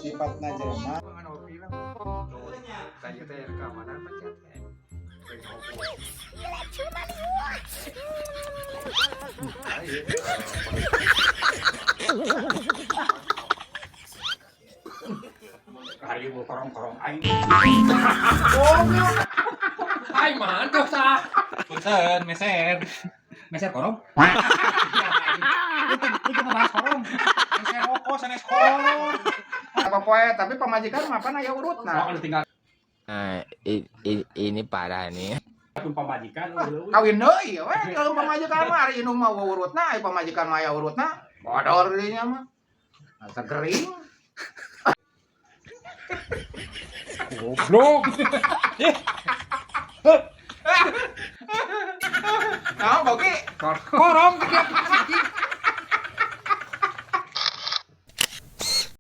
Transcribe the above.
Sifatna jelema. Ngopi lah. Tadi teh keamanan pencet. Hari ieu korong-korong aing. Goblok. Aing mah tuh sah. Punten meser. Meser korong. Itu ngebahas korong. Meser rokok sanes korong. Apa poe tapi pamajikan mah pan aya urutna. Nah, tinggal Nah, ini parah nih. pun pamajikan. Kawin deui we kalau pamajikan mah ari indung mah urutna, ari pamajikan mah aya urutna. Bodor dinya mah. Asa gering. Goblok. Nah, bogi. Korong.